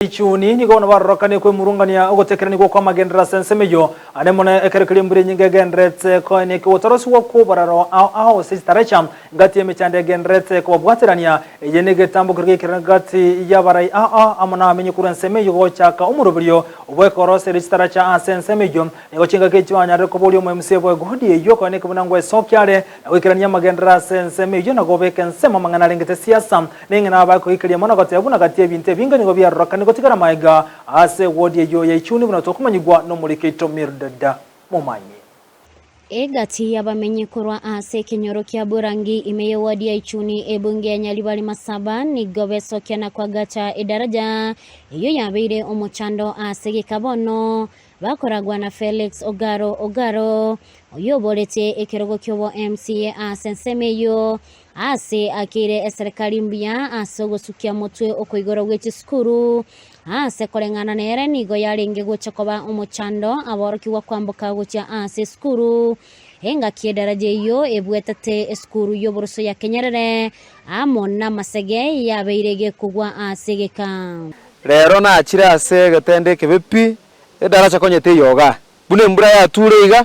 Ichuni nigo bono barorokanie kwemurungania ogotekeranigwa kw'amagenderero ase ensemo eyio, ande mono ekero keria embura enyinge egendererete koenia ekegotarosigwa kw'oboraro ao ao ase chitaracha gati y'emechando egendererete kobabwaterania. Eye negetambo keria geikerana gati y'abarai ao ao amo nabamenyi korwa ensemo eyio gochaka omoroberio bw'ekoroseria chitaracha ase ensemo eyio. Nigo chingaki echi banyarire koboria omoemisia bw'egodi eyio koenia ekebuna ngwesokia are na goikerania amagenderero ase ensemo eyio na gobeka ensemo amang'ana arengete siasa. Ning'ina abakoikeria mono goteba buna gati ebinto ebinge nigo biarorokani gotigara magega ase ewodi eyio ya Ichuni buna tokomanyigwa nomoriki oito Mildred Momanyi. Egati y'abamenyi korwa ase ekenyoro kia Burangi ime y'ewodi ya Ichuni ebunge ya Nyaribari Masaba nigo besokia na koagacha edaraja eyio yabeire omochando ase geka bono Bakoragwa na Felix Ogaro Ogaro, oyio oboretie ekerogo ki'obo MCA ase ensemo eyio, ase akeire eserekari mbuya ase ogosukia motwe okoigorwa gwe chisukuru. Ase koreng'ana nere nigo yarenge gocha koba omochando aborokigwa kwamboka gochia ase esukuru. Engaki edaraja eyio ebwetete esukuru y'oboroso ya Kenyerere amo namasege yabeire gekogwa ase egeka. Rero nachire ase egetende ekebe pi, Edaracha konya teiyo igaa. Buna embura yature iga,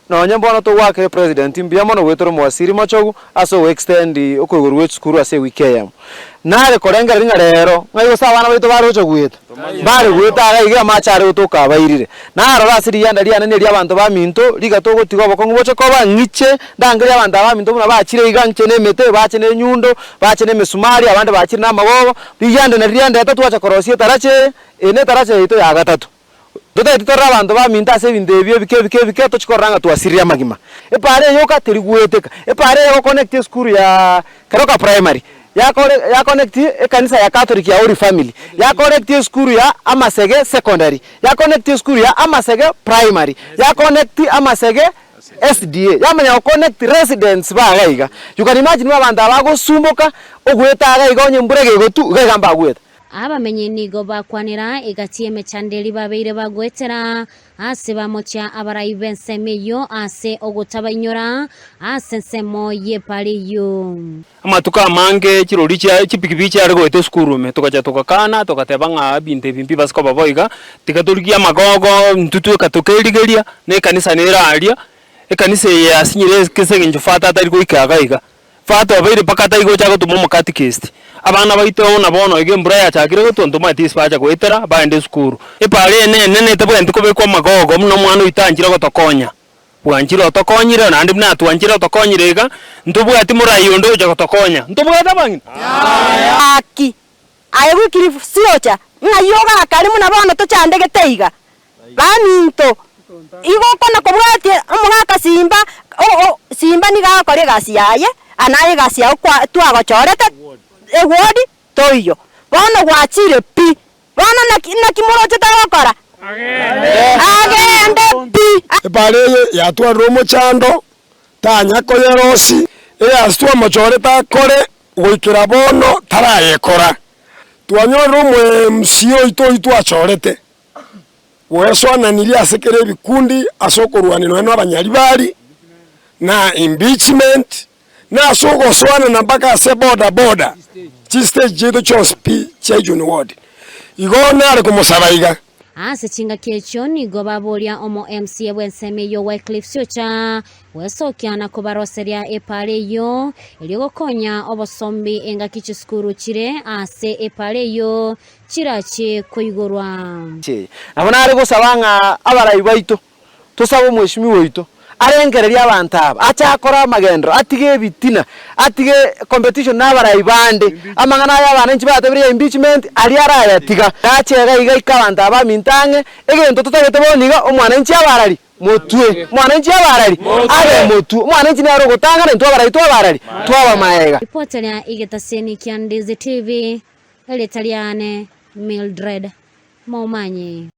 nonye mbono togoakera epresident mbuya mono goetera omowasiri Machogu ase ogo extend okoigorwa gwe chisukuru ase ewiki eyemo. Nare korengereria ng'a rero ng'ai gose abana baito bare gocha goeta, mbare goeta iga iga amache are gotoka abairire. Narora ase rigianda riane neria abanto baminto, riga togotiga obokong'u boche koba, ng'iche ndangerie abanto aba baminto buna bachire iga, ng'iche na emete, bache na enyundo, bache na emesumari, abande bachire na amagogo, rigianda nari riandeta twacha korosia etaracha eye, Eye netaracha yaito ya gatato. Totagete torore abanto baminto ase ebinto ebi ebike ebike ebike tochie korora ng'a twasirire amagima. Epaara eye yoka teri goeteka. Epaara eye egoconnect esukuru ya Keroka Primary, yakore yaconnect ekanisa ya Catholic ya Holy Family, yaconnect esukuru ya Amasege Secondary, yaconnect esukuru ya Amasege Primary, yaconnect Amasege SDA, yamanya goconnect residents ba iga iga. You can imagine abanto aba bagosumboka ogoeta iga iga onye embura egegotu iga iga mbagoeta. Abamenyi nigo bakwanera egati y'emechando eria babeire bagoetera ase bamochia abarai b'ensemo eyio ase ogotabainyora ase ensemo y'epara eyio. Amatuko amange chirori chia chipikipiki chiare goeta esukuru ime, togacha togakana togateba ng'a ebinto ebi mbibase koba bo iga, tiga torigie amagogo intwe tweka tokerigeria, na ekanisa nere aria, ekanisa eye yasinyire ase eng'encho father atari goika iga iga. Father obeire mpaka tari gocha gotuma omokatikist. Abana baito buna bono iga embura yachakire gotwa ntomaeti ase bacha goetera baende esukuru. Epaara eye nenene etabwenereti kobekwa amagogo buna omwana oito anchire gotokonya. Bwanchire otokonyire naende buna atwanchire otokonyire iga, ntobwati morai onde ogocha gotokonya. Ntobwate abang'ina? Gaki, aye Wycliffe siocha, ng'ai ogakare buna bono tochandegete iga? Baminto, igo okona kobwatia omogaka Simba, Simba nigo agokora egasi yaye, naye egasi yao kwa twagochorete ewodi toiyo. Bono gwachire pi, bono naki naki moroche togokora? Agende pi. Epaara eye yatwarire omochando, tanya koyerosia, egasi twamochorete akore goikera bono tarayekora. Twanyorire omoMCA oito oyio twachorete, Gwesoananirie ase kera ebikundi ase okorwania nonya nabanyaribari, na impeachment, na ase ogosoanana mpaka ase boda boda, chistage chiaito chionsi pi chia Ijuni ward. Igo nare komosaba iga. Ase chingaki echio nigo baboria omo MCA bw'ensemo eyio Wycliffe Siocha gwesokia na kobaroseria epaara eyio erio gokonya obosombi engaki chisukuru chire ase epaara eyio chirachie koigorwa. Nabo nare gosaba ng'a abarai baito, tosabe omweshimiwa oito, arengererie abanto aba, ache akore amagenderero, atige ebitina, atige competition na abarai bande, amang'ana aya abananchi batebirie ya impeachment, aria arayatiga. Ache iga iga ike abanto aba baminto ang'e, egento totagete bono iga, omwananchi abarari motwe, omwananchi abarari abe motwe, omwananchi nere ogotang'ana intwe abarai twabarari twaba maega. Ripoti ria egetaseni kia Ndizi TV, Erieta riane Mildred Momanyi.